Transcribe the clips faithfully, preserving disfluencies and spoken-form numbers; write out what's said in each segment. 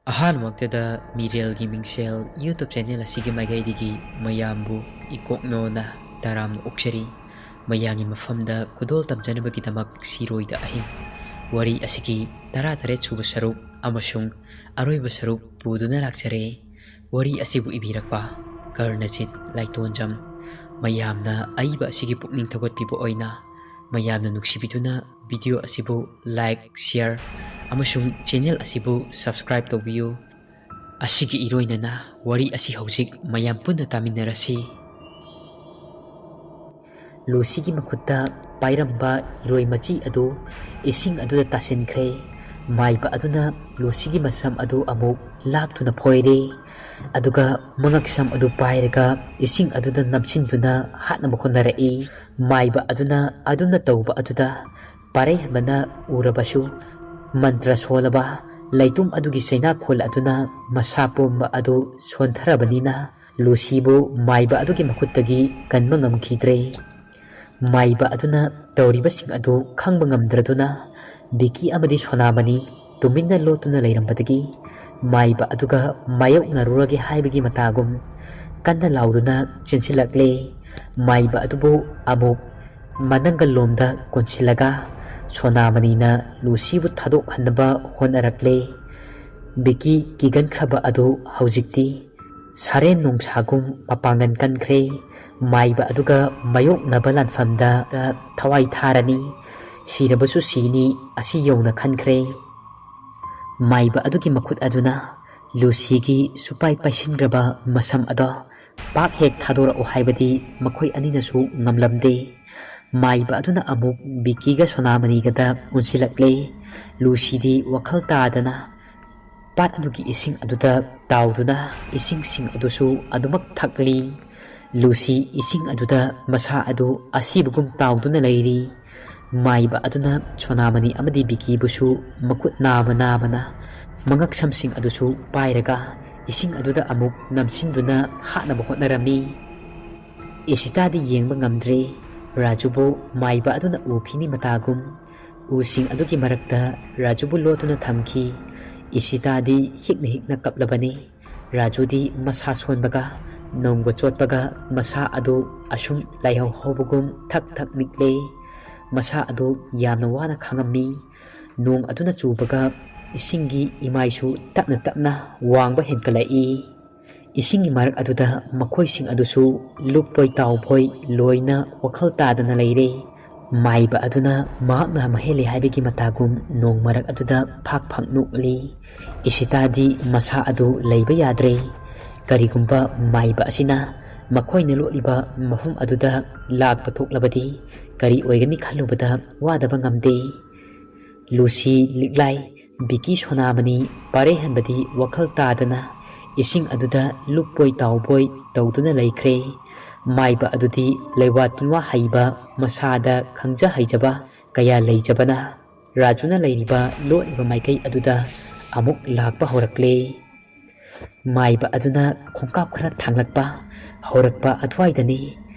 ꯑꯍꯥꯟꯕꯃꯛꯇꯗ ꯃꯤꯔꯦꯜꯒꯤ ꯃꯤꯡꯁꯦꯜ YouTube channel ꯑꯁꯤꯒꯤ ꯃꯥꯏꯀꯩꯗꯒꯤ ꯃꯌꯥꯝꯕꯨ ꯏꯀꯣꯛꯅꯣꯅ ꯇꯔꯥꯝꯅ ꯑꯣꯛꯆꯔꯤ꯫ ꯃꯌꯥꯝꯒꯤ ꯃꯐꯝꯗ ꯈꯨꯗꯣꯜ ꯇꯝꯖꯅꯕꯒꯤꯗꯃꯛ ꯁꯤꯔꯣꯏꯗ ꯑꯍꯤꯡ ꯋꯥꯔꯤ ꯑꯁꯤꯒꯤ ꯇꯔꯥꯇꯔꯦꯠ ꯁꯨꯕ ꯁꯔꯨꯛ ꯑꯃꯁꯨꯡ ꯑꯔꯣꯏꯕ ꯁꯔꯨꯛ ꯄꯨꯗꯨꯅ ꯂꯥꯛꯆꯔꯦ꯫ ꯋꯥꯔꯤ ꯑꯁꯤꯕꯨ ꯏꯕꯤꯔꯛꯄ ꯀꯔꯅꯖꯤꯠ ꯂꯥꯏꯇꯣꯟꯖꯝ꯫ ꯃꯌꯥꯝꯅ ꯑꯏꯕ ꯑꯁꯤꯒꯤ ꯄꯨꯛꯅꯤꯡ ꯊꯧꯒꯠꯄꯤꯕ ꯑꯣꯏꯅ ꯃꯌꯥꯝꯅ ꯅꯨꯡꯁꯤꯕꯤꯗꯨꯅ ꯚꯤꯗꯤꯑꯣ ꯑꯁꯤꯕꯨ like, share ꯑꯃꯁꯨꯡ ꯆꯦꯅꯦꯜ ꯑꯁꯤꯕꯨ subscribe ꯇꯧꯕꯤꯌꯨ꯫ ꯑꯁꯤꯒꯤ ꯏꯔꯣꯏꯅꯅ ꯋꯥꯔꯤ ꯑꯁꯤ ꯍꯧꯖꯤꯛ ꯃꯌꯥꯝ ꯄꯨꯟꯅ ꯇꯥꯃꯤꯟꯅꯔꯁꯤ꯫ ꯂꯨꯁꯤꯒꯤ ꯃꯈꯨꯠꯇ ꯄꯥꯏꯔꯝꯕ ꯏꯔꯣꯏ ꯃꯆꯤ ꯑꯗꯨ ꯏꯁꯤꯡ ꯑꯗꯨꯗ ꯇꯥꯁꯤꯟꯈ꯭ꯔꯦ꯫ ꯃꯥꯏꯕ ꯑꯗꯨꯅ ꯂꯨꯁꯤꯒꯤ ꯃꯁꯝ ꯑꯗꯨ ꯑꯃꯨꯛ ꯂꯥꯛꯇꯨꯅ ꯐꯣꯏꯔꯦ, ꯑꯗꯨꯒ ꯃꯉꯛꯁꯝ ꯑꯗꯨ ꯄꯥꯏꯔꯒ ꯏꯁꯤꯡ ꯑꯗꯨꯗ ꯅꯝꯁꯤꯟꯗꯨꯅ ꯍꯥꯠꯅꯕ ꯍꯣꯠꯅꯔꯛꯏ꯫ ꯃꯥꯏꯕ ꯑꯗꯨꯅ ꯑꯗꯨꯝꯅ ꯇꯧꯕ ꯑꯗꯨꯗ ꯄꯥꯔꯩꯍꯟꯕꯅ ꯎꯔꯕꯁꯨ, ꯃꯟꯇ꯭ꯔ ꯁꯣꯜꯂꯕ ꯂꯩꯇꯨꯝ ꯑꯗꯨꯒꯤ ꯆꯩꯅꯥꯈꯣꯜ ꯑꯗꯨꯅ ꯃꯁꯥ ꯄꯨꯝꯕ ꯑꯗꯨ ꯁꯣꯟꯊꯔꯕꯅꯤꯅ, ꯂꯨꯁꯤꯕꯨ ꯃꯥꯏꯕ ꯑꯗꯨꯒꯤ ꯃꯈꯨꯠꯇꯒꯤ ꯀꯟꯕ ꯉꯝꯈꯤꯗ꯭ꯔꯦ꯫ ꯃꯥꯏꯕ ꯑꯗꯨꯅ ꯇꯧꯔꯤꯕꯁꯤꯡ ꯑꯗꯨ ꯈꯪꯕ ꯉꯝꯗ꯭ꯔꯗꯨꯅ, ꯕꯤꯀꯤ ꯑꯃꯗꯤ ꯁꯣꯅꯥꯃꯅꯤ ꯇꯨꯃꯤꯟꯅ ꯂꯣꯠꯇꯨꯅ ꯂꯩꯔꯝꯕꯗꯒꯤ, ꯃꯥꯏꯕ ꯑꯗꯨꯒ ꯃꯥꯌꯣꯛꯅꯔꯨꯔꯒꯦ ꯍꯥꯏꯕꯒꯤ ꯃꯇꯥꯒꯨꯝ ꯀꯟꯅ ꯂꯥꯎꯗꯨꯅ ꯆꯦꯟꯁꯤꯜꯂꯛꯂꯦ꯫ ꯃꯥꯏꯕ ꯑꯗꯨꯕꯨ ꯑꯃꯨꯛ ꯃꯅꯪꯒꯜꯂꯣꯝꯗ ꯀꯣꯟꯁꯤꯜꯂꯒ ꯁꯣꯅꯥꯃꯅꯤꯅ ꯂꯨꯁꯤꯕꯨ ꯊꯥꯗꯣꯛꯍꯟꯅꯕ ꯍꯣꯠꯅꯔꯛꯂꯦ꯫ ꯕꯤꯀꯤ ꯀꯤꯒꯟꯈ꯭ꯔꯕ ꯑꯗꯨ ꯍꯧꯖꯤꯛꯇꯤ ꯁꯥꯔꯦꯟ ꯅꯣꯡꯁꯥꯒꯨꯝ ꯃꯄꯥꯡꯒꯜ ꯀꯟꯈ꯭ꯔꯦ꯫ ꯃꯥꯏꯕ ꯑꯗꯨꯒ ꯃꯥꯌꯣꯛꯅꯕ ꯂꯥꯟꯐꯝꯗ ꯊꯋꯥꯏ ꯊꯥꯔꯅꯤ꯫ ꯁꯤꯔꯕꯁꯨ ꯁꯤꯅꯤ ꯑꯁꯤ ꯌꯧꯅ ꯈꯟꯈ꯭ꯔꯦ꯫ ꯃꯥꯏꯕ ꯑꯗꯨꯒꯤ ꯃꯈꯨꯠ ꯑꯗꯨꯅ ꯂꯨꯁꯤꯒꯤ ꯁꯨꯄꯥꯏ ꯄꯥꯏꯁꯤꯟꯈ꯭ꯔꯕ ꯃꯁꯝ ꯑꯗꯣ ꯄꯥꯛ ꯍꯦꯛ ꯊꯥꯗꯣꯔꯛꯎ ꯍꯥꯏꯕꯗꯤ ꯃꯈꯣꯏ ꯑꯅꯤꯅꯁꯨ ꯉꯝꯂꯝꯗꯦ꯫ ꯃꯥꯏꯕ ꯑꯗꯨꯅ ꯑꯃꯨꯛ ꯕꯤꯀꯤꯒ ꯁꯣꯅꯥꯃꯅꯤꯒꯗ ꯑꯣꯟꯁꯤꯜꯂꯛꯂꯦ꯫ ꯂꯨꯁꯤꯗꯤ ꯋꯥꯈꯜ ꯇꯥꯗꯅ ꯄꯥꯠ ꯑꯗꯨꯒꯤ ꯏꯁꯤꯡ ꯑꯗꯨꯗ ꯇꯥꯎꯗꯨꯅ ꯏꯁꯤꯡꯁꯤꯡ ꯑꯗꯨꯁꯨ ꯑꯗꯨꯃꯛ ꯊꯛꯂꯤ꯫ ꯂꯨꯁꯤ ꯏꯁꯤꯡ ꯑꯗꯨꯗ ꯃꯁꯥ ꯑꯗꯨ ꯑꯁꯤꯕꯒꯨꯝ ꯇꯥꯎꯗꯨꯅ ꯂꯩꯔꯤ꯫ ꯃꯥꯏꯕ ꯑꯗꯨꯅ ꯁꯣꯅꯥꯃꯅꯤ ꯑꯃꯗꯤ ꯕꯤꯀꯤꯕꯨꯁꯨ ꯃꯈꯨꯠ ꯅꯥꯃ ꯅꯥꯃꯅ ꯃꯉꯛꯁꯝꯁꯤꯡ ꯑꯗꯨꯁꯨ ꯄꯥꯏꯔꯒ ꯏꯁꯤꯡ ꯑꯗꯨꯗ ꯑꯃꯨꯛ ꯅꯝꯁꯤꯟꯗꯨꯅ ꯍꯥꯠꯅꯕ ꯍꯣꯠꯅꯔꯝꯃꯤ꯫ ꯏꯁꯤꯇꯥꯗꯤ ꯌꯦꯡꯕ ꯉꯝꯗ꯭ꯔꯦ꯫ ꯔꯥꯖꯨꯕꯨ ꯃꯥꯏꯕ ꯑꯗꯨꯅ ꯎꯈꯤꯅꯤ ꯃꯇꯥꯒꯨꯝ ꯎꯁꯤꯡ ꯑꯗꯨꯒꯤ ꯃꯔꯛꯇ ꯔꯥꯖꯨꯕꯨ ꯂꯣꯠꯇꯨꯅ ꯊꯝꯈꯤ꯫ ꯏꯁꯤꯇꯥꯗꯤ ꯍꯤꯛꯅ ꯍꯤꯛꯅ ꯀꯞꯂꯕꯅꯤ꯫ ꯔꯥꯖꯨꯗꯤ ꯃꯁꯥ ꯁꯣꯟꯕꯒ ꯅꯣꯡꯒ ꯆꯣꯠꯄꯒ ꯃꯁꯥ ꯑꯗꯨ ꯑꯁꯨꯝ ꯂꯥꯏꯍꯧ ꯍꯧꯕꯒꯨꯝ ꯊꯛ ꯊꯛ ꯅꯤꯛꯂꯦ꯫ ꯃꯁꯥ ꯑꯗꯨ ꯌꯥꯝꯅ ꯋꯥꯅ ꯈꯥꯡꯉꯝꯃꯤ꯫ ꯅꯣꯡ ꯑꯗꯨꯅ ꯆꯨꯕꯒ ꯏꯁꯤꯡꯒꯤ ꯏꯃꯥꯏꯁꯨ ꯇꯞꯅ ꯇꯞꯅ ꯋꯥꯡꯕ ꯍꯦꯟꯒꯠꯂꯛꯏ꯫ ꯏꯁꯤꯡꯒꯤ ꯃꯔꯛ ꯑꯗꯨꯗ ꯃꯈꯣꯏꯁꯤꯡ ꯑꯗꯨꯁꯨ ꯂꯨꯞꯄꯣꯏ ꯇꯥꯎꯕꯣꯏ ꯂꯣꯏꯅ ꯋꯥꯈꯜ ꯇꯥꯗꯅ ꯂꯩꯔꯦ꯫ ꯃꯥꯏꯕ ꯑꯗꯨꯅ ꯃꯍꯥꯛꯅ ꯃꯍꯩ ꯂꯩ ꯍꯥꯏꯕꯒꯤ ꯃꯇꯥꯒꯨꯝ ꯅꯣꯡ ꯃꯔꯛ ꯑꯗꯨꯗ ꯐꯥꯛ ꯐꯥꯛ ꯅꯣꯛꯂꯤ꯫ ꯏꯁꯤꯇꯥꯗꯤ ꯃꯁꯥ ꯑꯗꯨ ꯂꯩꯕ ꯌꯥꯗ꯭ꯔꯦ꯫ ꯀꯔꯤꯒꯨꯝꯕ ꯃꯥꯏꯕ ꯑꯁꯤꯅ ꯃꯈꯣꯏꯅ ꯂꯣꯠꯂꯤꯕ ꯃꯐꯝ ꯑꯗꯨꯗ ꯂꯥꯛꯄ ꯊꯣꯛꯂꯕꯗꯤ ꯀꯔꯤ ꯑꯣꯏꯒꯅꯤ ꯈꯜꯂꯨꯕꯗ ꯋꯥꯗꯕ ꯉꯝꯗꯦ꯫ ꯂꯨꯁꯤ ꯂꯤꯛꯂꯥꯏ, ꯕꯤꯀꯤ ꯁꯣꯅꯥꯃꯅꯤ ꯄꯥꯔꯦꯍꯟꯕꯗꯤ ꯋꯥꯈꯜ ꯇꯥꯗꯅ ꯏꯁꯤꯡ ꯑꯗꯨꯗ ꯂꯨꯞꯄꯣꯏ ꯇꯥꯎꯕꯣꯏ ꯇꯧꯗꯨꯅ ꯂꯩꯈ꯭ꯔꯦ꯫ ꯃꯥꯏꯕ ꯑꯗꯨꯗꯤ ꯂꯩꯋꯥ ꯇꯨꯟꯋꯥ ꯍꯩꯕ, ꯃꯁꯥꯗ ꯈꯪꯖ ꯍꯩꯖꯕ ꯀꯌꯥ ꯂꯩꯖꯕꯅ ꯔꯥꯖꯨꯅ ꯂꯩꯔꯤꯕ ꯂꯣꯠꯂꯤꯕ ꯃꯥꯏꯀꯩ ꯑꯗꯨꯗ ꯑꯃꯨꯛ ꯂꯥꯛꯄ ꯍꯧꯔꯛꯂꯦ꯫ ꯃꯥꯏꯕ ꯑꯗꯨꯅ ꯈꯣꯡꯀꯥꯞ ꯈꯔ ꯊꯥꯡꯂꯛꯄ ꯍꯧꯔꯛꯄ ꯑꯗꯨꯋꯥꯏꯗꯅꯤ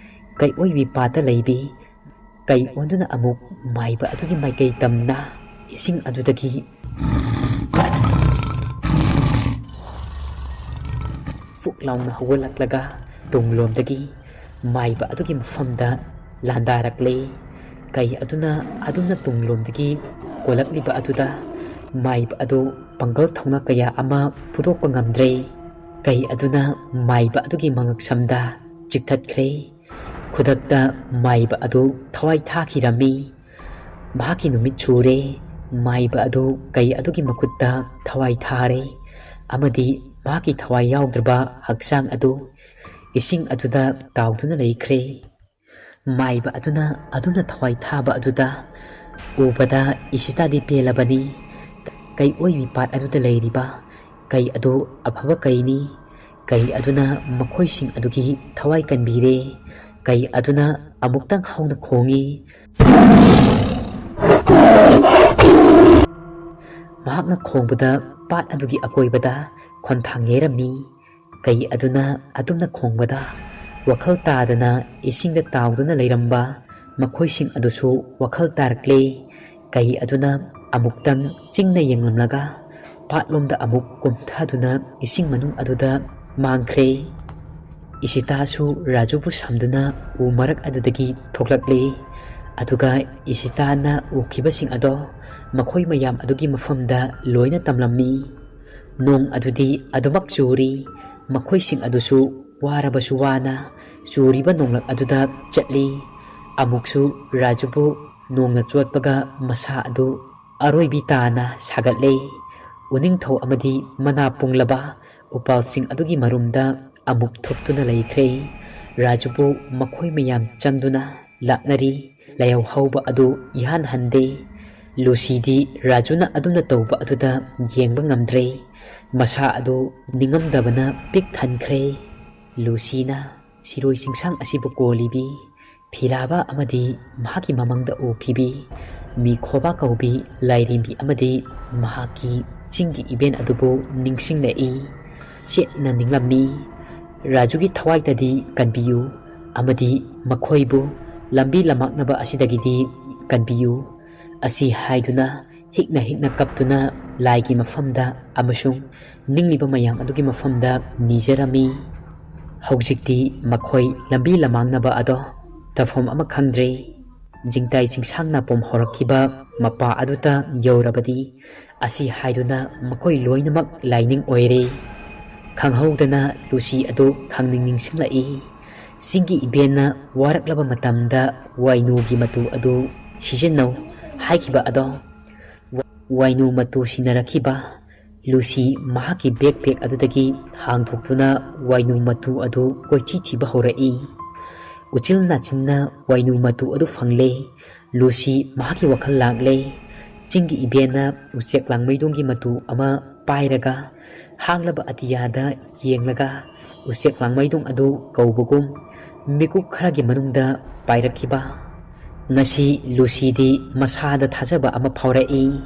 ꯀꯩꯑꯣꯏꯕꯤ ꯄꯥꯠꯇ ꯂꯩꯕꯤ ꯀꯩ ꯑꯣꯟꯗꯨꯅ ꯑꯃꯨꯛ ꯃꯥꯏꯕ ꯑꯗꯨꯒꯤ ꯃꯥꯏꯀꯩ ꯇꯝꯅ ꯏꯁꯤꯡ ꯑꯗꯨꯗꯒꯤ ꯐꯨꯛ ꯂꯥꯎꯅ ꯍꯧꯒꯠꯂꯛꯂꯒ ꯇꯨꯡꯂꯣꯝꯗꯒꯤ ꯃꯥꯏꯕ ꯑꯗꯨꯒꯤ ꯃꯐꯝꯗ ꯂꯥꯟꯗꯥꯔꯛꯂꯦ꯫ ꯀꯩ ꯑꯗꯨꯅ ꯑꯗꯨꯝꯅ ꯇꯨꯡꯂꯣꯝꯗꯒꯤ ꯀꯣꯜꯂꯛꯂꯤꯕ ꯑꯗꯨꯗ ꯃꯥꯏꯕ ꯑꯗꯨ ꯄꯥꯡꯒꯜ ꯊꯧꯅꯥ ꯀꯌꯥ ꯑꯃ ꯐꯨꯗꯣꯛꯄ ꯉꯝꯗ꯭ꯔꯦ꯫ ꯀꯩ ꯑꯗꯨꯅ ꯃꯥꯏꯕ ꯑꯗꯨꯒꯤ ꯃꯉꯛꯁꯝꯗ ꯆꯤꯛꯊꯠꯈ꯭ꯔꯦ꯫ ꯈꯨꯗꯛꯇ ꯃꯥꯏꯕ ꯑꯗꯨ ꯊꯋꯥꯏ ꯊꯥꯈꯤꯔꯝꯃꯤ꯫ ꯃꯍꯥꯛꯀꯤ ꯅꯨꯃꯤꯠ ꯁꯨꯔꯦ꯫ ꯃꯥꯏꯕ ꯑꯗꯨ ꯀꯩ ꯑꯗꯨꯒꯤ ꯃꯈꯨꯠꯇ ꯊꯋꯥꯏ ꯊꯥꯔꯦ ꯑꯃꯗꯤ ꯃꯍꯥꯛꯀꯤ ꯊꯋꯥꯏ ꯌꯥꯎꯗ꯭ꯔꯕ ꯍꯛꯆꯥꯡ ꯑꯗꯨ ꯏꯁꯤꯡ ꯑꯗꯨꯗ ꯇꯥꯎꯗꯨꯅ ꯂꯩꯈ꯭ꯔꯦ꯫ ꯃꯥꯏꯕ ꯑꯗꯨꯅ ꯑꯗꯨꯝꯅ ꯊꯋꯥꯏ ꯊꯥꯕ ꯑꯗꯨꯗ ꯎꯕꯗ ꯏꯁꯤꯇꯥꯗꯤ ꯄꯦꯜꯂꯕꯅꯤ꯫ ꯀꯩ ꯑꯣꯏꯕꯤ ꯄꯥꯠ ꯑꯗꯨꯗ ꯂꯩꯔꯤꯕ ꯀꯩ ꯑꯗꯨ ꯑꯐꯕ ꯀꯩꯅꯤ꯫ ꯀꯩ ꯑꯗꯨꯅ ꯃꯈꯣꯏꯁꯤꯡ ꯑꯗꯨꯒꯤ ꯊꯋꯥꯏ ꯀꯟꯕꯤꯔꯦ꯫ ꯀꯩ ꯑꯗꯨꯅ ꯑꯃꯨꯛꯇꯪ ꯍꯧꯅ ꯈꯣꯡꯏ꯫ ꯃꯍꯥꯛꯅ ꯈꯣꯡꯕꯗ ꯄꯥꯠ ꯑꯗꯨꯒꯤ ꯑꯀꯣꯏꯕꯗ ꯈꯣꯟꯊꯥꯡ ꯌꯩꯔꯝꯃꯤ꯫ ꯀꯩ ꯑꯗꯨꯅ ꯑꯗꯨꯝꯅ ꯈꯣꯡꯕꯗ ꯋꯥꯈꯜ ꯇꯥꯗꯅ ꯏꯁꯤꯡꯗ ꯇꯥꯎꯗꯨꯅ ꯂꯩꯔꯝꯕ ꯃꯈꯣꯏꯁꯤꯡ ꯑꯗꯨꯁꯨ ꯋꯥꯈꯜ ꯇꯥꯔꯛꯂꯦ꯫ ꯀꯩ ꯑꯗꯨꯅ ꯑꯃꯨꯛꯇꯪ ꯆꯤꯡꯅ ꯌꯦꯡꯂꯝꯂꯒ ꯄꯥꯠꯂꯣꯝꯗ ꯑꯃꯨꯛ ꯀꯨꯝꯊꯗꯨꯅ ꯏꯁꯤꯡ ꯃꯅꯨꯡ ꯑꯗꯨꯗ ꯃꯥꯡꯈ꯭ꯔꯦ꯫ ꯏꯁꯤꯇꯥꯁꯨ ꯔꯥꯖꯨꯕꯨ ꯁꯝꯗꯨꯅ ꯎ ꯃꯔꯛ ꯑꯗꯨꯗꯒꯤ ꯊꯣꯛꯂꯛꯂꯦ꯫ ꯑꯗꯨꯒ ꯏꯁꯤꯇꯥꯅ ꯎꯈꯤꯕꯁꯤꯡ ꯑꯗꯣ ꯃꯈꯣꯏ ꯃꯌꯥꯝ ꯑꯗꯨꯒꯤ ꯃꯐꯝꯗ ꯂꯣꯏꯅ ꯇꯝꯂꯝꯃꯤ꯫ ꯅꯣꯡ ꯑꯗꯨꯗꯤ ꯑꯗꯨꯃꯛ ꯆꯨꯔꯤ꯫ ꯃꯈꯣꯏꯁꯤꯡ ꯑꯗꯨꯁꯨ ꯋꯥꯔꯕꯁꯨ ꯋꯥꯅ ꯆꯨꯔꯤꯕ ꯅꯣꯡꯂꯛ ꯑꯗꯨꯗ ꯆꯠꯂꯤ꯫ ꯑꯃꯨꯛꯁꯨ ꯔꯥꯖꯨꯕꯨ ꯅꯣꯡꯅ ꯆꯣꯠꯄꯒ ꯃꯁꯥ ꯑꯗꯨ ꯑꯔꯣꯏꯕꯤ ꯇꯥꯅ ꯁꯥꯒꯠꯂꯦ꯫ ꯎꯅꯤꯡꯊꯧ ꯑꯃꯗꯤ ꯃꯅꯥ ꯄꯨꯡꯂꯕ ꯎꯄꯥꯜꯁꯤꯡ ꯑꯗꯨꯒꯤ ꯃꯔꯨꯝꯗ ꯑꯃꯨꯛ ꯊꯨꯞꯇꯨꯅ ꯂꯩꯈ꯭ꯔꯦ꯫ ꯔꯥꯖꯨꯕꯨ ꯃꯈꯣꯏ ꯃꯌꯥꯝ ꯆꯪꯗꯨꯅ ꯂꯥꯛꯅꯔꯤ꯫ ꯂꯥꯏꯍꯧ ꯍꯧꯕ ꯑꯗꯨ ꯏꯍꯥꯟ ꯍꯟꯗꯦ꯫ ꯂꯨꯁꯤꯗꯤ ꯔꯥꯖꯨꯅ ꯑꯗꯨꯝꯅ ꯇꯧꯕ ꯑꯗꯨꯗ ꯌꯦꯡꯕ ꯉꯝꯗ꯭ꯔꯦ꯫ ꯃꯁꯥ ꯑꯗꯨ ꯅꯤꯡꯉꯝꯗꯕꯅ ꯄꯤꯛ ꯊꯟꯈ꯭ꯔꯦ꯫ ꯂꯨꯁꯤꯅ ꯁꯤꯔꯣꯏ ꯆꯤꯡꯁꯥꯡ ꯑꯁꯤꯕꯨ ꯀꯣꯜꯂꯤꯕꯤ ꯐꯤꯂꯥꯕ ꯑꯃꯗꯤ ꯃꯍꯥꯛꯀꯤ ꯃꯃꯥꯡꯗ ꯎꯈꯤꯕꯤ ꯃꯤꯈꯣꯕꯥ ꯀꯧꯕꯤ ꯂꯥꯏꯔꯦꯝꯕꯤ ꯑꯃꯗꯤ ꯃꯍꯥꯛꯀꯤ ꯆꯤꯡꯒꯤ ꯏꯕꯦꯟ ꯑꯗꯨꯕꯨ ꯅꯤꯡꯁꯤꯡꯂꯛꯏ꯫ ꯆꯦꯠꯅ ꯅꯤꯡꯂꯝꯃꯤ꯫ ꯔꯥꯖꯨꯒꯤ ꯊꯋꯥꯏꯗꯗꯤ ꯀꯟꯕꯤꯌꯨ ꯑꯃꯗꯤ ꯃꯈꯣꯏꯕꯨ ꯂꯝꯕꯤ ꯂꯝꯃꯥꯛꯅꯕ ꯑꯁꯤꯗꯒꯤꯗꯤ ꯀꯟꯕꯤꯌꯨ꯫ ꯑꯁꯤ ꯍꯥꯏꯗꯨꯅ ꯍꯤꯛꯅ ꯍꯤꯛꯅ ꯀꯞꯇꯨꯅ ꯂꯥꯏꯒꯤ ꯃꯐꯝꯗ ꯑꯃꯁꯨꯡ ꯅꯤꯡꯂꯤꯕ ꯃꯌꯥꯝ ꯑꯗꯨꯒꯤ ꯃꯐꯝꯗ ꯅꯤꯖꯔꯝꯃꯤ꯫ ꯍꯧꯖꯤꯛꯇꯤ ꯃꯈꯣꯏ ꯂꯝꯕꯤ ꯂꯝꯃꯥꯡꯅꯕ ꯑꯗꯣ ꯇꯧꯐꯝ ꯑꯃ ꯈꯪꯗ꯭ꯔꯦ꯫ ꯖꯤꯡꯇꯥꯏ ꯆꯤꯡꯁꯥꯡꯅ ꯄꯣꯝꯍꯧꯔꯛꯈꯤꯕ ꯃꯄꯥ ꯑꯗꯨꯗ ꯌꯧꯔꯕꯗꯤ ꯑꯁꯤ ꯍꯥꯏꯗꯨꯅ ꯃꯈꯣꯏ ꯂꯣꯏꯅꯃꯛ ꯂꯥꯏꯅꯤꯡ ꯑꯣꯏꯔꯦ꯫ ꯈꯪꯍꯧꯗꯅ ꯂꯨꯁꯤ ꯑꯗꯨ ꯈꯪꯅꯤꯡ ꯅꯤꯡꯁꯤꯡꯂꯛꯏ꯫ ꯆꯤꯡꯒꯤ ꯏꯕꯦꯟꯅ ꯋꯥꯔꯛꯂꯕ ꯃꯇꯝꯗ ꯋꯥꯏꯅꯨꯒꯤ ꯃꯇꯨ ꯑꯗꯨ ꯁꯤꯖꯤꯟꯅꯧ ꯍꯥꯏꯈꯤꯕ ꯑꯗꯣ ꯋꯥꯏꯅꯨ ꯃꯇꯨ ꯁꯤꯟꯅꯔꯛꯈꯤꯕ꯫ ꯂꯨꯁꯤ ꯃꯍꯥꯛꯀꯤ ꯕꯦꯛ ꯄꯦꯛ ꯑꯗꯨꯗꯒꯤ ꯍꯥꯡꯗꯣꯛꯇꯨꯅ ꯋꯥꯏꯅꯨ ꯃꯇꯨ ꯑꯗꯨ ꯀꯣꯏꯊꯤ ꯊꯤꯕ ꯍꯧꯔꯛꯏ꯫ ꯎꯆꯤꯜ ꯅꯥꯆꯤꯟꯅ ꯋꯥꯏꯅꯨ ꯃꯇꯨ ꯑꯗꯨ ꯐꯪꯂꯦ꯫ ꯂꯨꯁꯤ ꯃꯍꯥꯛꯀꯤ ꯋꯥꯈꯜ ꯂꯥꯛꯂꯦ꯫ ꯆꯤꯡꯒꯤ ꯏꯕꯦꯟꯅ ꯎꯆꯦꯛ ꯂꯥꯡꯃꯩꯗꯣꯡꯒꯤ ꯃꯇꯨ ꯑꯃ ꯄꯥꯏꯔꯒ ꯍꯥꯡꯂꯕ ꯑꯇꯤꯌꯥꯗ ꯌꯦꯡꯂꯒ ꯎꯆꯦꯛ ꯂꯥꯡꯃꯩꯗꯣꯡ ꯑꯗꯨ ꯀꯧꯕꯒꯨꯝ ꯃꯤꯀꯨꯞ ꯈꯔꯒꯤ ꯃꯅꯨꯡꯗ ꯄꯥꯏꯔꯛꯈꯤꯕ꯫ ꯉꯁꯤ ꯂꯨꯁꯤꯗꯤ ꯃꯁꯥꯗ ꯊꯥꯖꯕ ꯑꯃ ꯐꯥꯎꯔꯛꯏ꯫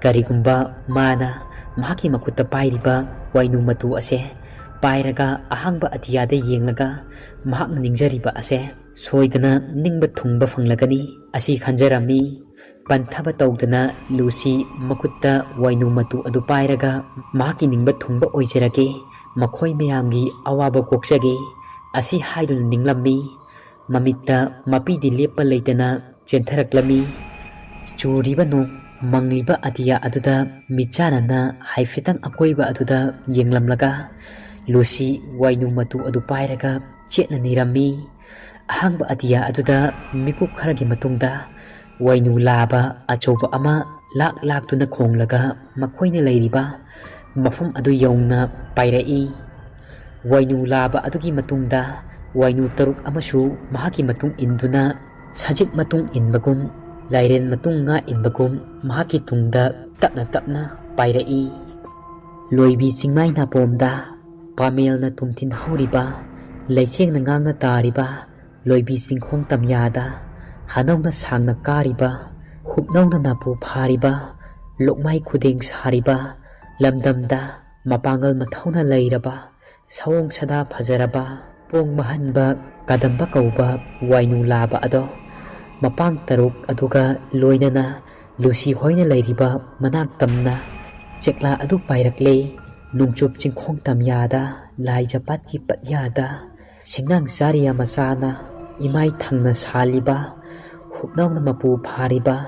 ꯀꯔꯤꯒꯨꯝꯕ ꯃꯥꯅ ꯃꯍꯥꯛꯀꯤ ꯃꯈꯨꯠꯇ ꯄꯥꯏꯔꯤꯕ ꯋꯥꯏꯅꯨ ꯃꯇꯨ ꯑꯁꯦ ꯄꯥꯏꯔꯒ ꯑꯍꯥꯡꯕ ꯑꯇꯤꯌꯥꯗ ꯌꯦꯡꯂꯒ ꯃꯍꯥꯛꯅ ꯅꯤꯡꯖꯔꯤꯕ ꯑꯁꯦ ꯁꯣꯏꯗꯅ ꯅꯤꯡꯕ ꯊꯨꯡꯕ ꯐꯪꯂꯒꯅꯤ ꯑꯁꯤ ꯈꯟꯖꯔꯝꯃꯤ꯫ ꯄꯟꯊꯕ ꯇꯧꯗꯅ ꯂꯨꯁꯤ ꯃꯈꯨꯠꯇ ꯋꯥꯏꯅꯨ ꯃꯇꯨ ꯑꯗꯨ ꯄꯥꯏꯔꯒ, "ꯃꯍꯥꯛꯀꯤ ꯅꯤꯡꯕ ꯊꯨꯡꯕ ꯑꯣꯏꯖꯔꯒꯦ, ꯃꯈꯣꯏ ꯃꯌꯥꯝꯒꯤ ꯑꯋꯥꯕ ꯀꯣꯛꯆꯒꯦ" ꯑꯁꯤ ꯍꯥꯏꯗꯨꯅ ꯅꯤꯡꯂꯝꯃꯤ꯫ ꯃꯃꯤꯠꯇ ꯃꯄꯤꯗꯤ ꯂꯦꯞꯄ ꯂꯩꯇꯅ ꯆꯦꯟꯊꯔꯛꯂꯝꯃꯤ꯫ ꯆꯨꯔꯤꯕ ꯅꯣꯡ ꯃꯪꯂꯤꯕ ꯑꯇꯤꯌꯥ ꯑꯗꯨꯗ ꯃꯤꯠꯆꯥꯟꯅꯅ ꯍꯥꯏꯐꯦꯠꯇꯪ ꯑꯀꯣꯏꯕ ꯑꯗꯨꯗ ꯌꯦꯡꯂꯝꯂꯒ, ꯂꯨꯁꯤ ꯋꯥꯏꯅꯨ ꯃꯇꯨ ꯑꯗꯨ ꯄꯥꯏꯔꯒ ꯆꯦꯠꯅ ꯅꯤꯔꯝꯃꯤ꯫ ꯑꯍꯥꯡꯕ ꯑꯇꯤꯌꯥ ꯑꯗꯨꯗ ꯃꯤꯀꯨꯞ ꯈꯔꯒꯤ ꯃꯇꯨꯡꯗ ꯋꯥꯏꯅꯨ ꯂꯥꯕ ꯑꯆꯧꯕ ꯑꯃ ꯂꯥꯛ ꯂꯥꯛꯇꯨꯅ ꯈꯣꯡꯂꯒ ꯃꯈꯣꯏꯅ ꯂꯩꯔꯤꯕ ꯃꯐꯝ ꯑꯗꯨ ꯌꯧꯅ ꯄꯥꯏꯔꯛꯏ꯫ ꯋꯥꯏꯅꯨ ꯂꯥꯕ ꯑꯗꯨꯒꯤ ꯃꯇꯨꯡꯗ ꯋꯥꯏꯅꯨ ꯇꯔꯨꯛ ꯑꯃꯁꯨ ꯃꯍꯥꯛꯀꯤ ꯃꯇꯨꯡ ꯏꯟꯗꯨꯅ, ꯁꯖꯤꯛ ꯃꯇꯨꯡ ꯏꯟꯕꯒꯨꯝ, ꯂꯥꯏꯔꯦꯟ ꯃꯇꯨꯡ ꯉꯥ ꯏꯟꯕꯒꯨꯝ, ꯃꯍꯥꯛꯀꯤ ꯇꯨꯡꯗ ꯇꯞꯅ ꯇꯞꯅ ꯄꯥꯏꯔꯛꯏ꯫ ꯂꯣꯏꯕꯤ ꯆꯤꯡꯃꯥꯏ ꯅꯥꯄꯣꯝꯗ ꯄꯥꯃꯦꯜꯅ ꯇꯨꯝꯊꯤꯟ ꯍꯧꯔꯤꯕ, ꯂꯩꯆꯦꯡꯅ ꯉꯥꯡꯅ ꯇꯥꯔꯤꯕ, ꯂꯣꯏꯕꯤ ꯆꯤꯡꯈꯣꯡ ꯇꯝꯌꯥꯗ ꯍꯥꯅꯧꯅ ꯁꯥꯡꯅ ꯀꯥꯔꯤꯕ, ꯍꯨꯞꯅꯧꯅ ꯅꯥꯄꯨ ꯐꯥꯔꯤꯕ, ꯂꯣꯛꯃꯥꯏ ꯈꯨꯗꯦꯡ ꯁꯥꯔꯤꯕ, ꯂꯝꯗꯝꯗ ꯃꯄꯥꯡꯒꯜ ꯃꯊꯧꯅ ꯂꯩꯔꯕ, ꯁꯑꯣꯡ ꯁꯥꯗꯥ ꯐꯖꯔꯕ, ꯄꯣꯡ ꯃꯍꯟꯕ ꯀꯗꯝꯕ ꯀꯧꯕ ꯋꯥꯏꯅꯨ ꯂꯥꯕ ꯑꯗꯣ ꯃꯄꯥꯡ ꯇꯔꯨꯛ ꯑꯗꯨꯒ ꯂꯣꯏꯅꯅ ꯂꯨꯁꯤ ꯍꯣꯏꯅ ꯂꯩꯔꯤꯕ ꯃꯅꯥꯛ ꯇꯝꯅ ꯆꯦꯛꯂꯥ ꯑꯗꯨ ꯄꯥꯏꯔꯛꯂꯦ꯫ ꯅꯣꯡꯆꯨꯞ ꯆꯤꯡꯈꯣꯡ ꯇꯝꯌꯥꯗ, ꯂꯥꯏꯖꯄꯥꯠꯀꯤ ꯄꯠꯌꯥꯗ, ꯁꯤꯡꯅꯥꯡ ꯆꯥꯔꯤꯌꯥ ꯃꯆꯥꯅ ꯏꯃꯥꯏ ꯊꯪꯅ ꯁꯥꯜꯂꯤꯕ, ꯍꯨꯞꯅꯧꯅ ꯃꯄꯨ ꯐꯥꯔꯤꯕ,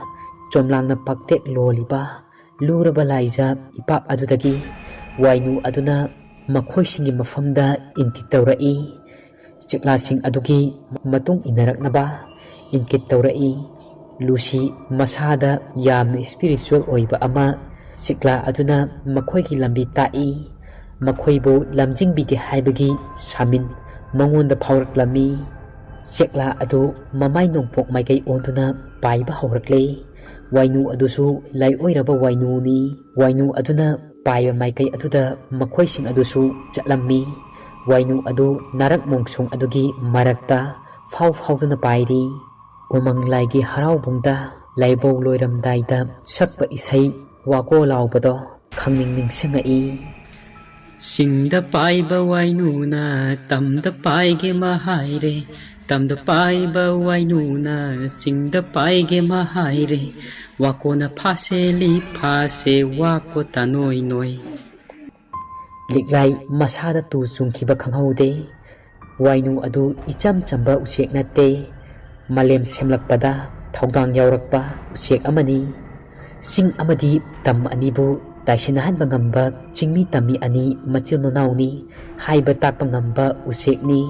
ꯆꯣꯝꯂꯥꯡꯅ ꯄꯥꯛꯇꯦꯛ ꯂꯣꯜꯂꯤꯕ, ꯂꯨꯔꯕ ꯂꯥꯏꯖ ꯏꯄꯥꯛ ꯑꯗꯨꯗꯒꯤ ꯋꯥꯏꯅꯨ ꯑꯗꯨꯅ ꯃꯈꯣꯏꯁꯤꯡꯒꯤ ꯃꯐꯝꯗ ꯏꯟꯇꯤꯛ ꯇꯧꯔꯛꯏ꯫ ꯆꯦꯛꯂꯥꯁꯤꯡ ꯑꯗꯨꯒꯤ ꯃꯇꯨꯡ ꯏꯟꯅꯔꯛꯅꯕ ꯏꯟꯀꯤꯠ ꯇꯧꯔꯛꯏ꯫ ꯂꯨꯁꯤ ꯃꯁꯥꯗ ꯌꯥꯝꯅ ꯏꯁꯄꯤꯔꯤꯆꯨꯋꯦꯜ ꯑꯣꯏꯕ ꯑꯃ, ꯆꯦꯛꯂꯥ ꯑꯗꯨꯅ ꯃꯈꯣꯏꯒꯤ ꯂꯝꯕꯤ ꯇꯥꯛꯏ꯫ ꯃꯈꯣꯏꯕꯨ ꯂꯝꯖꯤꯡꯕꯤꯒꯦ ꯍꯥꯏꯕꯒꯤ ꯁꯥꯃꯤꯟ ꯃꯉꯣꯟꯗ ꯐꯥꯎꯔꯛꯂꯝꯃꯤ꯫ ꯆꯦꯛꯂꯥ ꯑꯗꯨ ꯃꯃꯥꯏ ꯅꯣꯡꯄꯣꯛ ꯃꯥꯏꯀꯩ ꯑꯣꯟꯗꯨꯅ ꯄꯥꯏꯕ ꯍꯧꯔꯛꯂꯦ꯫ ꯋꯥꯏꯅꯨ ꯑꯗꯨꯁꯨ ꯂꯥꯏꯑꯣꯏꯔꯕ ꯋꯥꯏꯅꯨꯅꯤ꯫ ꯋꯥꯏꯅꯨ ꯑꯗꯨꯅ ꯄꯥꯏꯕ ꯃꯥꯏꯀꯩ ꯑꯗꯨꯗ ꯃꯈꯣꯏꯁꯤꯡ ꯑꯗꯨꯁꯨ ꯆꯠꯂꯝꯃꯤ꯫ ꯋꯥꯏꯅꯨ ꯑꯗꯨ ꯅꯥꯔꯛ ꯃꯣꯡꯁꯣꯡ ꯑꯗꯨꯒꯤ ꯃꯔꯛꯇ ꯐꯥꯎ ꯐꯥꯎꯗꯨꯅ ꯄꯥꯏꯔꯤ꯫ ꯎꯃꯪ ꯂꯥꯏꯒꯤ ꯍꯔꯥꯎꯕꯨꯡꯗ ꯂꯥꯏꯕꯧ ꯂꯣꯏꯔꯝꯗꯥꯏꯗ ꯁꯛꯄ ꯏꯁꯩ ꯋꯥꯀꯣ ꯂꯥꯎꯕꯗꯣ ꯈꯪꯅꯤꯡ ꯅꯤꯡꯁꯤꯡꯉꯛꯏ꯫ ꯆꯤꯡꯗ ꯄꯥꯏꯕ ꯋꯥꯏꯅꯨꯅ ꯇꯝꯗ ꯄꯥꯏꯒꯦ ꯃꯍꯥꯏꯔꯦ, ꯇꯝꯗ ꯄꯥꯏꯕ ꯋꯥꯏꯅꯨꯅ ꯆꯤꯡꯗ ꯄꯥꯏꯒꯦ ꯃꯥ ꯍꯥꯏꯔꯦ꯫ ꯋꯥꯀꯣꯅ ꯐꯥꯁꯦ ꯂꯤ ꯐꯥꯁꯦ ꯋꯥꯀꯣ ꯇꯥꯅꯣꯏ ꯅꯣꯏ꯫ ꯂꯤꯛꯂꯥꯏ ꯃꯁꯥꯗ ꯇꯨ ꯆꯨꯡꯈꯤꯕ ꯈꯪꯍꯧꯗꯦ꯫ ꯋꯥꯏꯅꯨ ꯑꯗꯨ ꯏꯆꯝ ꯆꯝꯕ ꯎꯆꯦꯛ ꯅꯠꯇꯦ꯫ ꯃꯥꯂꯦꯝ ꯁꯦꯝꯂꯛꯄꯗ ꯊꯧꯗꯥꯡ ꯌꯥꯎꯔꯛꯄ ꯎꯆꯦꯛ ꯑꯃꯅꯤ꯫ ꯆꯤꯡ ꯑꯃꯗꯤ ꯇꯝ ꯑꯅꯤꯕꯨ ꯇꯥꯏꯁꯤꯟꯅꯍꯟꯕ ꯉꯝꯕ ꯆꯤꯡꯃꯤ ꯇꯝꯃꯤ ꯑꯅꯤ ꯃꯆꯤꯟ ꯃꯅꯥꯎꯅꯤ ꯍꯥꯏꯕ ꯇꯥꯛꯄ ꯉꯝꯕ ꯎꯆꯦꯛꯅꯤ꯫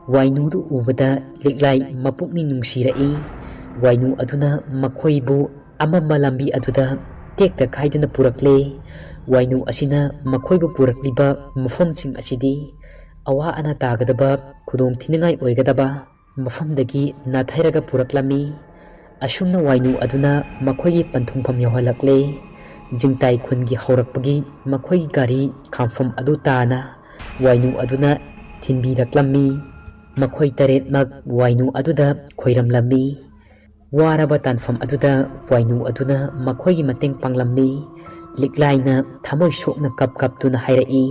ꯋꯥꯏꯅꯨꯗꯨ ꯎꯕꯗ ꯂꯤꯛꯂꯥꯏ ꯃꯄꯨꯛꯅꯤꯡ ꯅꯨꯡꯁꯤꯔꯛꯏ꯫ ꯋꯥꯏꯅꯨ ꯑꯗꯨꯅ ꯃꯈꯣꯏꯕꯨ ꯑꯃꯝꯕ ꯂꯝꯕꯤ ꯑꯗꯨꯗ ꯇꯦꯛꯇ ꯀꯥꯏꯗꯅ ꯄꯨꯔꯛꯂꯦ꯫ ꯋꯥꯏꯅꯨ ꯑꯁꯤꯅ ꯃꯈꯣꯏꯕꯨ ꯄꯨꯔꯛꯂꯤꯕ ꯃꯐꯝꯁꯤꯡ ꯑꯁꯤꯗꯤ ꯑꯋꯥ ꯑꯅꯥ ꯇꯥꯒꯗꯕ, ꯈꯨꯗꯣꯡ ꯊꯤꯅꯤꯡꯉꯥꯏ ꯑꯣꯏꯒꯗꯕ ꯃꯐꯝꯗꯒꯤ ꯅꯥꯊꯩꯔꯒ ꯄꯨꯔꯛꯂꯝꯃꯤ꯫ ꯑꯁꯨꯝꯅ ꯋꯥꯏꯅꯨ ꯑꯗꯨꯅ ꯃꯈꯣꯏꯒꯤ ꯄꯟꯊꯨꯡꯐꯝ ꯌꯧꯍꯜꯂꯛꯂꯦ꯫ ꯖꯤꯡꯇꯥꯏ ꯈꯨꯟꯒꯤ ꯍꯧꯔꯛꯄꯒꯤ ꯃꯈꯣꯏꯒꯤ ꯒꯥꯔꯤ ꯈꯥꯝꯐꯝ ꯑꯗꯨ ꯇꯥꯅ ꯋꯥꯏꯅꯨ ꯑꯗꯨꯅ ꯊꯤꯟꯕꯤꯔꯛꯂꯝꯃꯤ꯫ ꯃꯈꯣꯏ ꯇꯔꯦꯠꯃꯛ ꯋꯥꯏꯅꯨ ꯑꯗꯨꯗ ꯈꯣꯏꯔꯝꯂꯝꯃꯤ꯫ ꯋꯥꯔꯕ ꯇꯥꯟꯐꯝ ꯑꯗꯨꯗ ꯋꯥꯏꯅꯨ ꯑꯗꯨꯅ ꯃꯈꯣꯏꯒꯤ ꯃꯇꯦꯡ ꯄꯥꯡꯂꯝꯃꯤ꯫ ꯂꯤꯛꯂꯥꯏꯅ ꯊꯃꯣꯏ ꯁꯣꯛꯅ ꯀꯞ ꯀꯞꯇꯨꯅ ꯍꯥꯏꯔꯛꯏ,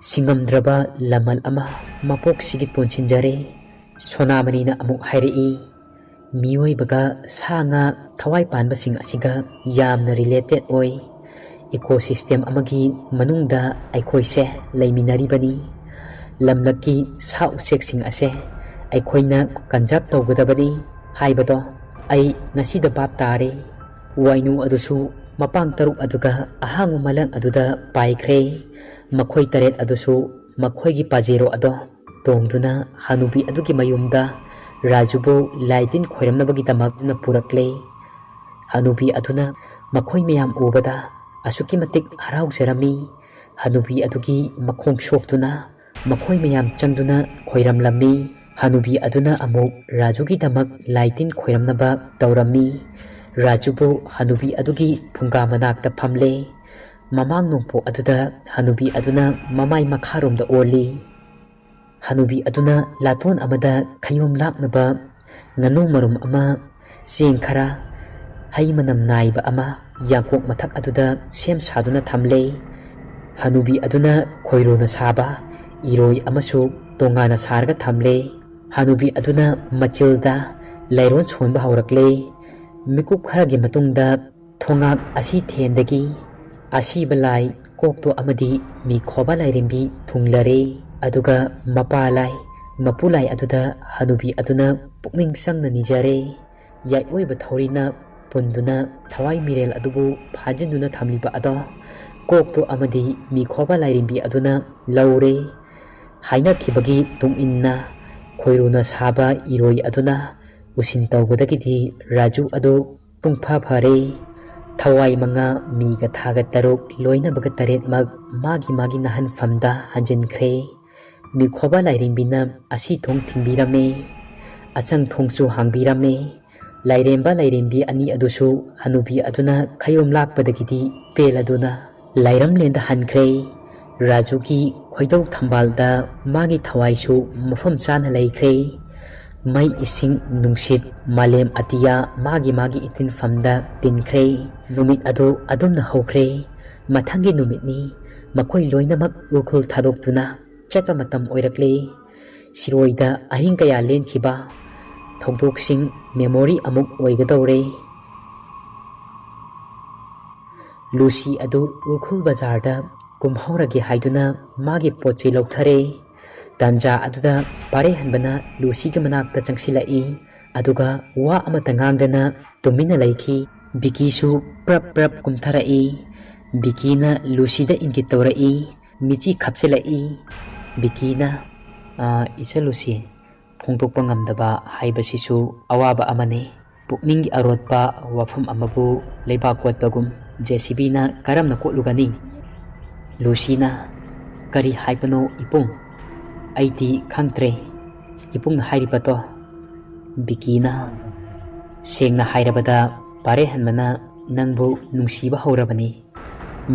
"ꯁꯤꯡꯉꯝꯗ꯭ꯔꯕ ꯂꯃꯟ ꯑꯃ ꯃꯄꯣꯛꯁꯤꯒꯤ ꯇꯣꯟꯁꯤꯟꯖꯔꯦ꯫" ꯁꯣꯅꯥꯃꯅꯤꯅ ꯑꯃꯨꯛ ꯍꯥꯏꯔꯛꯏ, "ꯃꯤꯑꯣꯏꯕꯒ ꯁꯥ ꯉꯥ ꯊꯋꯥꯏ ꯄꯥꯟꯕꯁꯤꯡ ꯑꯁꯤꯒ ꯌꯥꯝꯅ ꯔꯤꯂꯦꯇꯦꯠ ꯑꯣꯏ꯫ ꯏꯀꯣꯁꯤꯁꯇꯦꯝ ꯑꯃꯒꯤ ꯃꯅꯨꯡꯗ ꯑꯩꯈꯣꯏꯁꯦ ꯂꯩꯃꯤꯟꯅꯔꯤꯕꯅꯤ꯫ ꯂꯝꯂꯛꯀꯤ ꯁꯥ ꯎꯆꯦꯛꯁꯤꯡ ꯑꯁꯦ ꯑꯩꯈꯣꯏꯅ ꯀꯟꯖꯥꯔꯕ ꯇꯧꯒꯗꯕꯅꯤ ꯍꯥꯏꯕꯗꯣ ꯑꯩ ꯉꯁꯤꯗ ꯚꯥꯞ ꯇꯥꯔꯦ꯫" ꯋꯥꯏꯅꯨ ꯑꯗꯨꯁꯨ ꯃꯄꯥꯡ ꯇꯔꯨꯛ ꯑꯗꯨꯒ ꯑꯍꯥꯡꯕ ꯃꯂꯪ ꯑꯗꯨꯗ ꯄꯥꯏꯈ꯭ꯔꯦ꯫ ꯃꯈꯣꯏ ꯇꯔꯦꯠ ꯑꯗꯨꯁꯨ ꯃꯈꯣꯏꯒꯤ ꯄꯥꯖꯦꯔꯣ ꯑꯗꯣ ꯇꯣꯡꯗꯨꯅ ꯍꯅꯨꯕꯤ ꯑꯗꯨꯒꯤ ꯃꯌꯨꯝꯗ ꯔꯥꯖꯨꯕꯨ ꯂꯥꯏ ꯇꯤꯟ ꯈꯣꯏꯔꯝꯅꯕꯒꯤꯗꯃꯛ ꯄꯨꯔꯛꯂꯦ꯫ ꯍꯅꯨꯕꯤ ꯑꯗꯨꯅ ꯃꯈꯣꯏ ꯃꯌꯥꯝ ꯎꯕꯗ ꯑꯁꯨꯛꯀꯤ ꯃꯇꯤꯛ ꯍꯔꯥꯎꯖꯔꯝꯃꯤ꯫ ꯍꯅꯨꯕꯤ ꯑꯗꯨꯒꯤ ꯃꯈꯣꯡ ꯁꯣꯛꯇꯨꯅ ꯃꯈꯣꯏ ꯃꯌꯥꯝ ꯆꯪꯗꯨꯅ ꯈꯣꯏꯔꯝꯂꯝꯃꯤ꯫ ꯍꯅꯨꯕꯤ ꯑꯗꯨꯅ ꯑꯃꯨꯛ ꯔꯥꯖꯨꯒꯤꯗꯃꯛ ꯂꯥꯏ ꯇꯤꯟ ꯈꯣꯏꯔꯝꯅꯕ ꯇꯧꯔꯝꯃꯤ꯫ ꯔꯥꯖꯨꯕꯨ ꯍꯅꯨꯕꯤ ꯑꯗꯨꯒꯤ ꯐꯨꯡꯒꯥ ꯃꯅꯥꯛꯇ ꯐꯝꯂꯦ꯫ ꯃꯃꯥꯡ ꯅꯣꯡꯄꯣꯛ ꯑꯗꯨꯗ ꯍꯅꯨꯕꯤ ꯑꯗꯨꯅ ꯃꯃꯥꯏ ꯃꯈꯥꯔꯣꯝꯗ ꯑꯣꯜꯂꯤ꯫ ꯍꯅꯨꯕꯤ ꯑꯗꯨꯅ ꯂꯥꯇꯣꯟ ꯑꯃꯗ ꯈꯌꯣꯝ ꯂꯥꯛꯅꯕ ꯉꯥꯅꯨ ꯃꯔꯨꯝ ꯑꯃ, ꯆꯦꯡ ꯈꯔ, ꯍꯩ ꯃꯅꯝ ꯅꯥꯏꯕ ꯑꯃ ꯌꯥꯡꯀꯣꯛ ꯃꯊꯛ ꯑꯗꯨꯗ ꯁꯦꯝ ꯁꯥꯗꯨꯅ ꯊꯝꯂꯦ꯫ ꯍꯅꯨꯕꯤ ꯑꯗꯨꯅ ꯈꯣꯏꯔꯣꯅ ꯁꯥꯕ ꯏꯔꯣꯏ ꯑꯃꯁꯨ ꯇꯣꯉꯥꯟꯅ ꯁꯥꯔꯒ ꯊꯝꯂꯦ꯫ ꯍꯅꯨꯕꯤ ꯑꯗꯨꯅ ꯃꯆꯤꯜꯗ ꯂꯩꯔꯣꯟ ꯁꯣꯟꯕ ꯍꯧꯔꯛꯂꯦ꯫ ꯃꯤꯀꯨꯞ ꯈꯔꯒꯤ ꯃꯇꯨꯡꯗ ꯊꯣꯉꯥꯛ ꯑꯁꯤ ꯊꯦꯟꯗꯒꯤ ꯑꯁꯤꯕ ꯂꯥꯏ ꯀꯣꯛꯇꯣ ꯑꯃꯗꯤ ꯃꯤꯈꯣꯕ ꯂꯥꯏꯔꯦꯝꯕꯤ ꯊꯨꯡꯂꯔꯦ꯫ ꯑꯗꯨꯒ ꯃꯄꯥ ꯂꯥꯏ, ꯃꯄꯨ ꯂꯥꯏ ꯑꯗꯨꯗ ꯍꯅꯨꯕꯤ ꯑꯗꯨꯅ ꯄꯨꯛꯅꯤꯡ ꯆꯪꯅ ꯅꯤꯖꯔꯦ꯫ ꯌꯥꯏꯑꯣꯏꯕ ꯊꯧꯔꯤꯅ ꯄꯨꯟꯗꯨꯅ ꯊꯋꯥꯏ ꯃꯤꯔꯦꯜ ꯑꯗꯨꯕꯨ ꯐꯥꯖꯤꯟꯗꯨꯅ ꯊꯝꯂꯤꯕ ꯑꯗꯣ ꯀꯣꯛꯇꯣ ꯑꯃꯗꯤ ꯃꯤꯈꯣꯕ ꯂꯥꯏꯔꯦꯝꯕꯤ ꯑꯗꯨꯅ ꯂꯧꯔꯦ꯫ ꯍꯥꯏꯅꯈꯤꯕꯒꯤ ꯇꯨꯡ ꯏꯟꯅ ꯈꯣꯏꯔꯨꯅ ꯁꯥꯕ ꯏꯔꯣꯏ ꯑꯗꯨꯅ ꯎꯁꯤꯟ ꯇꯧꯕꯗꯒꯤꯗꯤ ꯔꯥꯖꯨ ꯑꯗꯨ ꯄꯨꯡꯐꯥ ꯐꯔꯦ꯫ ꯊꯋꯥꯏ ꯃꯉꯥ, ꯃꯤꯒ ꯊꯥꯒ ꯇꯔꯨꯛ, ꯂꯣꯏꯅꯕꯒ ꯇꯔꯦꯠꯃꯛ ꯃꯥꯒꯤ ꯃꯥꯒꯤ ꯅꯥꯍꯟꯐꯝꯗ ꯍꯟꯖꯤꯟꯈ꯭ꯔꯦ꯫ ꯃꯤꯈꯣꯕ ꯂꯥꯏꯔꯦꯝꯕꯤꯅ ꯑꯁꯤ ꯊꯣꯡ ꯊꯤꯡꯕꯤꯔꯝꯃꯦ꯫ ꯑꯆꯪ ꯊꯣꯡꯁꯨ ꯍꯥꯡꯕꯤꯔꯝꯃꯦ꯫ ꯂꯥꯏꯔꯦꯝꯕ ꯂꯥꯏꯔꯦꯝꯕꯤ ꯑꯅꯤ ꯑꯗꯨꯁꯨ ꯍꯅꯨꯕꯤ ꯑꯗꯨꯅ ꯈꯌꯣꯝ ꯂꯥꯛꯄꯗꯒꯤꯗꯤ ꯄꯦꯜꯂꯗꯨꯅ ꯂꯥꯏꯔꯝꯂꯦꯟꯗ ꯍꯟꯈ꯭ꯔꯦ꯫ ꯔꯥꯖꯨꯒꯤ ꯈꯣꯏꯗꯧ ꯊꯝꯕꯥꯜꯗ ꯃꯥꯒꯤ ꯊꯋꯥꯏꯁꯨ ꯃꯐꯝ ꯆꯥꯅ ꯂꯩꯈ꯭ꯔꯦ꯫ ꯃꯩ, ꯏꯁꯤꯡ, ꯅꯨꯡꯁꯤꯠ, ꯃꯥꯂꯦꯝ ꯑꯇꯤꯌꯥ ꯃꯥꯒꯤ ꯃꯥꯒꯤ ꯏꯇꯤꯟꯐꯝꯗ ꯇꯤꯟꯈ꯭ꯔꯦ꯫ ꯅꯨꯃꯤꯠ ꯑꯗꯨ ꯑꯗꯨꯝꯅ ꯍꯧꯈ꯭ꯔꯦ꯫ ꯃꯊꯪꯒꯤ ꯅꯨꯃꯤꯠꯅꯤ꯫ ꯃꯈꯣꯏ ꯂꯣꯏꯅꯃꯛ ꯎꯔꯈꯨꯜ ꯊꯥꯗꯣꯛꯇꯨꯅ ꯆꯠꯄ ꯃꯇꯝ ꯑꯣꯏꯔꯛꯂꯦ꯫ ꯁꯤꯔꯣꯏꯗ ꯑꯍꯤꯡ ꯀꯌꯥ ꯂꯦꯟꯈꯤꯕ ꯊꯧꯗꯣꯛꯁꯤꯡ memory ꯑꯃꯨꯛ ꯑꯣꯏꯒꯗꯧꯔꯦ꯫ ꯂꯨꯁꯤ ꯑꯗꯨ ꯎꯔꯈꯨꯜ ꯕꯖꯥꯔꯗ ꯀꯨꯝꯍꯧꯔꯒꯦ ꯍꯥꯏꯗꯨꯅ ꯃꯥꯒꯤ ꯄꯣꯠ ꯆꯩ ꯂꯧꯊꯔꯦ꯫ ꯇꯥꯟꯖꯥ ꯑꯗꯨꯗ ꯄꯥꯔꯦꯍꯟꯕꯅ ꯂꯨꯁꯤꯒꯤ ꯃꯅꯥꯛꯇ ꯆꯪꯁꯤꯜꯂꯛꯏ꯫ ꯑꯗꯨꯒ ꯋꯥ ꯑꯃꯠꯇ ꯉꯥꯡꯗꯅ ꯇꯨꯃꯤꯟꯅ ꯂꯩꯈꯤ꯫ ꯕꯤꯀꯤꯁꯨ ꯄ꯭ꯔꯞ ꯄ꯭ꯔꯞ ꯀꯨꯝꯊꯔꯛꯏ꯫ ꯕꯤꯀꯤꯅ ꯂꯨꯁꯤꯗ ꯏꯪꯒꯤꯠ ꯇꯧꯔꯛꯏ꯫ ꯃꯤꯆꯤ ꯈꯞꯆꯤꯜꯂꯛꯏ꯫ ꯕꯤꯀꯤꯅ, "ꯑꯥ, ꯏꯆꯜ ꯂꯨꯁꯤ, ꯐꯣꯡꯗꯣꯛꯄ ꯉꯝꯗꯕ ꯍꯥꯏꯕꯁꯤꯁꯨ ꯑꯋꯥꯕ ꯑꯃꯅꯤ꯫ ꯄꯨꯛꯅꯤꯡꯒꯤ ꯑꯔꯣꯠꯄ ꯋꯥꯐꯝ ꯑꯃꯕꯨ ꯂꯩꯕꯥꯛ ꯀꯣꯠꯄꯒꯨꯝ JCBꯅ ꯀꯔꯝꯅ ꯀꯣꯠꯂꯨꯒꯅꯤ?" ꯂꯨꯁꯤꯅ, "ꯀꯔꯤ ꯍꯥꯏꯕꯅꯣ ꯏꯕꯨꯡ? ꯑꯩꯗꯤ ꯈꯪꯗ꯭ꯔꯦ꯫ ꯏꯕꯨꯡꯅ ꯍꯥꯏꯔꯤꯕꯗꯣ?" ꯕꯤꯀꯤꯅ, "ꯁꯦꯡꯅ ꯍꯥꯏꯔꯕꯗ, ꯄꯥꯔꯦꯍꯟꯕꯅ ꯅꯪꯕꯨ ꯅꯨꯡꯁꯤꯕ ꯍꯧꯔꯕꯅꯤ꯫"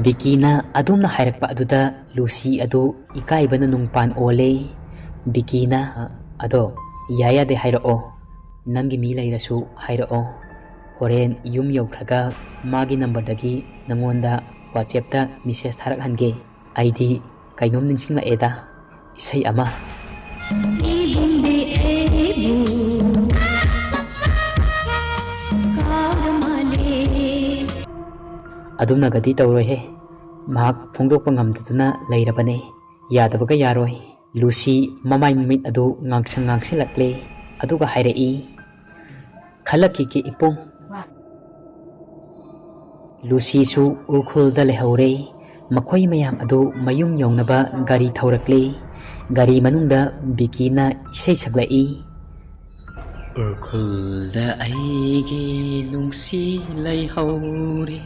ꯕꯤꯀꯤꯅ ꯑꯗꯨꯝꯅ ꯍꯥꯏꯔꯛꯄ ꯑꯗꯨꯗ ꯂꯨꯁꯤ ꯑꯗꯨ ꯏꯀꯥꯏꯕꯅ ꯅꯨꯡꯄꯥꯟ ꯑꯣꯜꯂꯦ꯫ ꯕꯤꯀꯤꯅ, "ꯑꯗꯣ ꯌꯥꯏ ꯌꯥꯗꯦ ꯍꯥꯏꯔꯛꯑꯣ꯫ ꯅꯪꯒꯤ ꯃꯤ ꯂꯩꯔꯁꯨ ꯍꯥꯏꯔꯛꯑꯣ꯫ ꯍꯣꯔꯦꯟ ꯌꯨꯝ ꯌꯧꯈ꯭ꯔꯒ ꯃꯥꯒꯤ ꯅꯝꯕꯔꯗꯒꯤ ꯅꯪꯉꯣꯟꯗ WhatsAppꯇ message ꯊꯥꯔꯛꯍꯟꯒꯦ꯫ ꯑꯩꯗꯤ ꯀꯩꯅꯣꯝ ꯅꯤꯡꯁꯤꯡꯂꯛꯑꯦꯗ, ꯏꯁꯩ ꯑꯃ꯫" ꯑꯗꯨꯝꯅꯒꯗꯤ ꯇꯧꯔꯣꯏꯍꯦ꯫ ꯃꯍꯥꯛ ꯐꯣꯡꯗꯣꯛꯄ ꯉꯝꯗꯗꯨꯅ ꯂꯩꯔꯕꯅꯤ꯫ ꯌꯥꯗꯕꯒ ꯌꯥꯔꯣꯏ꯫ ꯂꯨꯁꯤ ꯃꯃꯥꯏ ꯃꯃꯤꯠ ꯑꯗꯨ ꯉꯥꯡꯁꯪ ꯉꯥꯡꯁꯤꯜꯂꯛꯂꯦ꯫ ꯑꯗꯨꯒ ꯍꯥꯏꯔꯛꯏ, "ꯈꯜꯂꯛꯈꯤꯒꯦ ꯏꯄꯨꯡ꯫" ꯂꯨꯁꯤꯁꯨ ꯎꯈ꯭ꯔꯨꯜꯗ ꯂꯩꯍꯧꯔꯦ꯫ ꯃꯈꯣꯏ ꯃꯌꯥꯝ ꯑꯗꯨ ꯃꯌꯨꯝ ꯌꯧꯅꯕ ꯒꯥꯔꯤ ꯊꯧꯔꯛꯂꯦ꯫ ꯒꯥꯔꯤ ꯃꯅꯨꯡꯗ ꯕꯤꯀꯤꯅ ꯏꯁꯩ ꯁꯛꯂꯛꯏ꯫ "ꯎꯈ꯭ꯔꯨꯜꯗ ꯑꯩꯒꯤ ꯅꯨꯡꯁꯤ ꯂꯩꯍꯧꯔꯦ,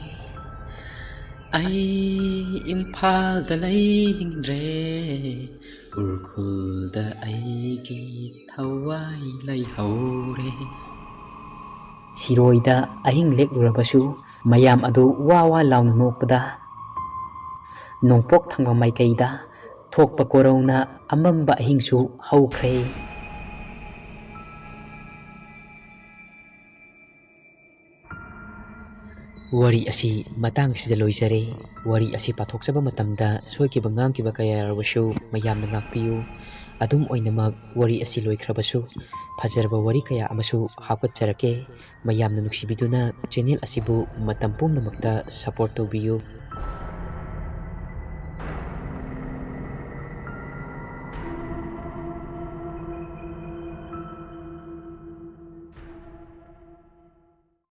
ꯑꯩ ꯏꯝꯐꯥꯜꯗ ꯂꯩꯅꯤꯡꯗ꯭ꯔꯦ, ꯎꯈ꯭ꯔꯨꯜꯗ ꯑꯩꯒꯤ ꯊꯋꯥꯏ ꯂꯩꯍꯧꯔꯦ꯫" ꯁꯤꯔꯣꯏꯗ ꯑꯍꯤꯡ ꯂꯦꯛꯂꯨꯔꯕꯁꯨ ꯃꯌꯥꯝ ꯑꯗꯨ ꯋꯥ ꯋꯥ ꯂꯥꯎꯅ ꯅꯣꯛꯄꯗ, ꯅꯣꯡꯄꯣꯛ ꯊꯪꯕ ꯃꯥꯏꯀꯩꯗ ꯊꯣꯛꯄ ꯀꯣꯔꯧꯅ ꯑꯃꯝꯕ ꯑꯍꯤꯡꯁꯨ ꯍꯧꯈ꯭ꯔꯦ꯫ ꯋꯥꯔꯤ ꯑꯁꯤ ꯃꯇꯥꯡꯁꯤꯗ ꯂꯣꯏꯖꯔꯦ꯫ ꯋꯥꯔꯤ ꯑꯁꯤ ꯄꯥꯊꯣꯛꯆꯕ ꯃꯇꯝꯗ ꯁꯣꯏꯈꯤꯕ ꯉꯥꯡꯈꯤꯕ ꯀꯌꯥ ꯌꯥꯎꯔꯕꯁꯨ ꯃꯌꯥꯝꯅ ꯉꯥꯛꯄꯤꯌꯨ꯫ ꯑꯗꯨꯝ ꯑꯣꯏꯅꯃꯛ, ꯋꯥꯔꯤ ꯑꯁꯤ ꯂꯣꯏꯈ꯭ꯔꯕꯁꯨ ꯐꯖꯔꯕ ꯋꯥꯔꯤ ꯀꯌꯥ ꯑꯃꯁꯨ ꯍꯥꯞꯀꯠꯆꯔꯛꯀꯦ꯫ ꯃꯌꯥꯝꯅ ꯅꯨꯡꯁꯤꯕꯤꯗꯨꯅ ꯆꯦꯅꯦꯜ ꯑꯁꯤꯕꯨ ꯃꯇꯝ ꯄꯨꯝꯅꯃꯛꯇ ꯁꯄꯣꯔꯠ ꯇꯧꯕꯤꯌꯨ꯫